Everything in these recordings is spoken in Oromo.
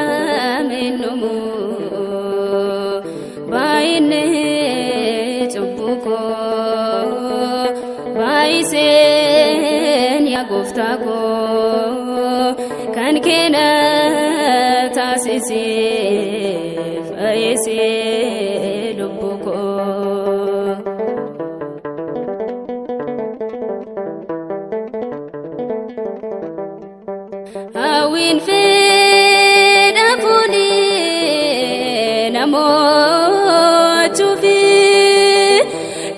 Lakkaa'amennumu baay'inni cubbuu koo baay'iseen yaa gooftaa koo kan keena taasisee fayyisee lubbuu koo. Hawwiin fedha foonii namoochuufi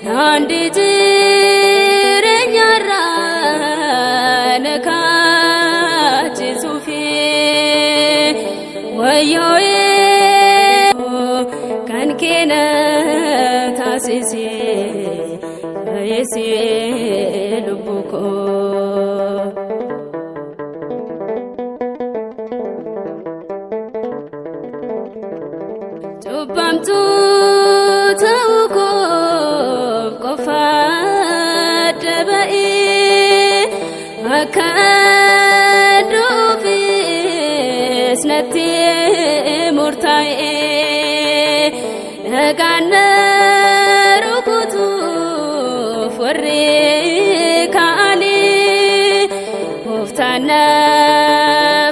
daandii jireenyarraa na kaachisuufi wayyoo kan keena taasisee fayyisee lubbuu koo. Cubbamtuu ta'uu koof qofa adda ba'ee akka du'uufis natti murtaa'e dhagaan na rukutuuf warri ka'anii gooftaan na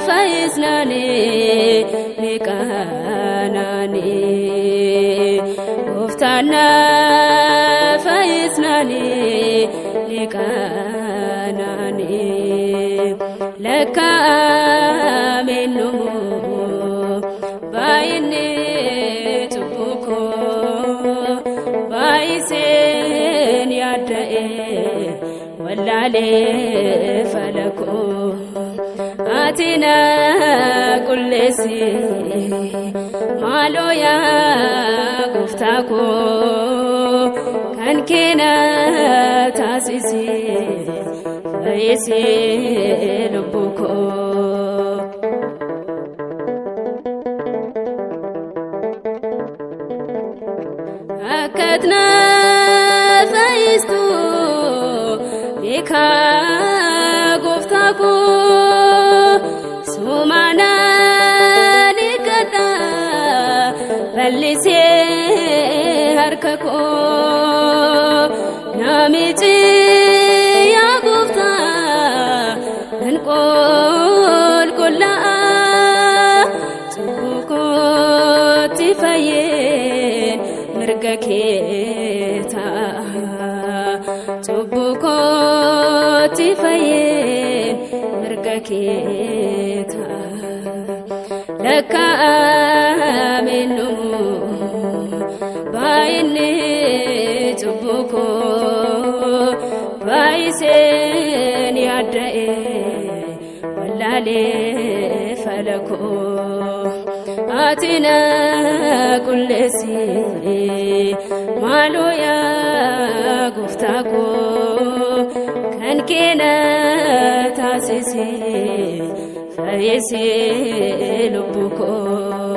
fayyisnaanii ni qaananii gooftaan na fayyisnaanii ni qaananii lakkaa'amennumu baay'inni cubbuu koo baay'iseen yaadda'e wallaalee falakoo ati na qulleessi maaloo yaa gooftaa koo kan keena taasisi fayyisee lubbuu koo. Akkat na fayyistu beekaa gooftaa koo sumaana dhiqadha bal'isee harka koo namichi yaa gooftaa nan qulqullaa'a cubbuu kootti fayyeen mirga kee ta'a cubbuu kootti fayyeen mirga kee ta'a lakkaa'amennumu baay'inni cubbuu koo baay'iseen yaadda'e wallaalee falakoo ati na qulleessi maaloo yaa gooftaa koo kan keena taasisi fayyisee lubbuu koo.